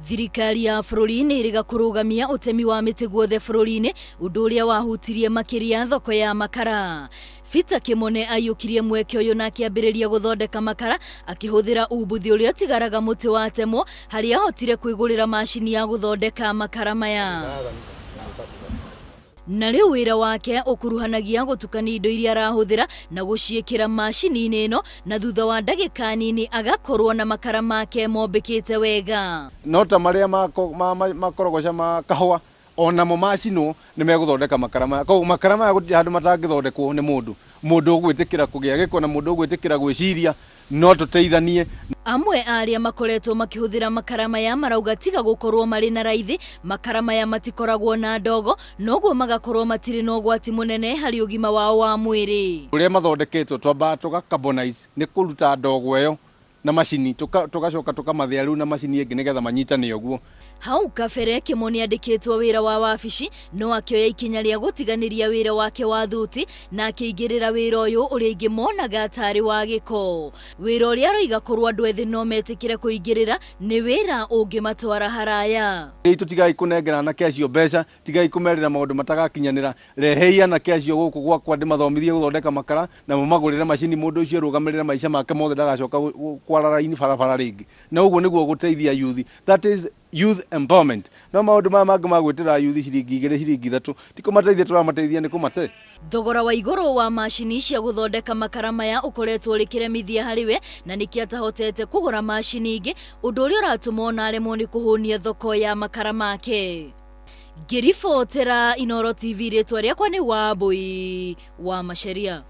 Thirikari ya bũrũri nĩ ĩrĩga kũrũgamia ũtemi wa mĩtĩ guothe bũrũri-inĩ, ũndũ ũrĩa wahutirie makĩria thoko ya makara. Peter Kĩmone aiyũkirie mweke ũyũ na akĩambĩrĩria gũthondeka makara akĩhũthĩra umbuthi ũrĩa ũtigaraga mũtĩ watemwo, harĩa ahotire kwĩgũrĩra macini ya gũthondeka makara maya. Na rĩu wĩra wake ũkuruhanagia gũtukania indo iria arahũthĩra na gũciĩkĩra macini-inĩ ĩno, na thutha wa ndagĩka nini agakorwo na makara make mombĩkĩte wega. No ta marĩa makorogoca ma kahũa onamo macinwo nĩ megũthondeka makara maya. Koguo makara maya gũtirĩ handũ matangĩthondekwo nĩ mũndũ. Mũndũ ũgwĩtĩkĩra kũgĩa gĩko na mũndũ ũgwĩtĩkĩra gwĩciria no tũteithanie. Amwe a arĩa makoretwo makĩhũthĩra makara maya marauga tiga gũkorwo marĩ na raithi, makara maya matikoragwo na ndogo, noguo magakorwo matirĩ na ũgwati mũnene harĩ ũgima wao wa mwĩrĩ. Ũrĩa mathondeketwo twambaga tũga carbonize nĩ kũruta ndogo ĩyo na macini, tũgacoka tũkamathĩa rĩu na macini ĩngĩ nĩgetha manyitane ũguo. Hau kabere Kĩmone andĩkĩtwo wĩra wa wabici, no akĩoya ikinya rĩa gũtiganĩria wĩra wake wa thuti na akĩingĩrĩra wĩra ũyũ ũrĩa aingĩ monaga tarĩ wa gĩko. Wĩra ũrĩa aroiga korwo andũ ethĩ no metĩkĩre kũingĩrĩra nĩ wĩra ũngĩmatwara haraya. Rĩu tũtigai kũnengera anake acio mbeca, tigai kũmerĩra maũndũ matagakinyanĩra, rehei anake acio gũkũ gwakwa ndĩmathomithie gũthondeka makara na mũmagũrĩre macini, mũndũ ũcio arũgamĩrĩre maica make mothe ndagacoka kwara raini barabara rĩngĩ. Na ũguo nĩguo gũteithia youth. That is youth empowerment. No maũndũ maya mangĩ ma gwĩtĩra youth ciringi igĩrĩ ciringi ithatũ ti kũmateithia tũramateithia nĩ kũmate. Thogora wa igũrũ wa macini cia gũthondeka makara maya ũkoretwo ũrĩ kĩremithia harĩ we, na nĩkĩo atahotete kũgũra macini ingĩ, ũndũ ũrĩa ũratũma ona aremwo nĩ kũhũnia thoko ya makara make. Ngĩribotera Inooro TV, rĩtwa rĩakwa nĩ Wambui wa Macharia.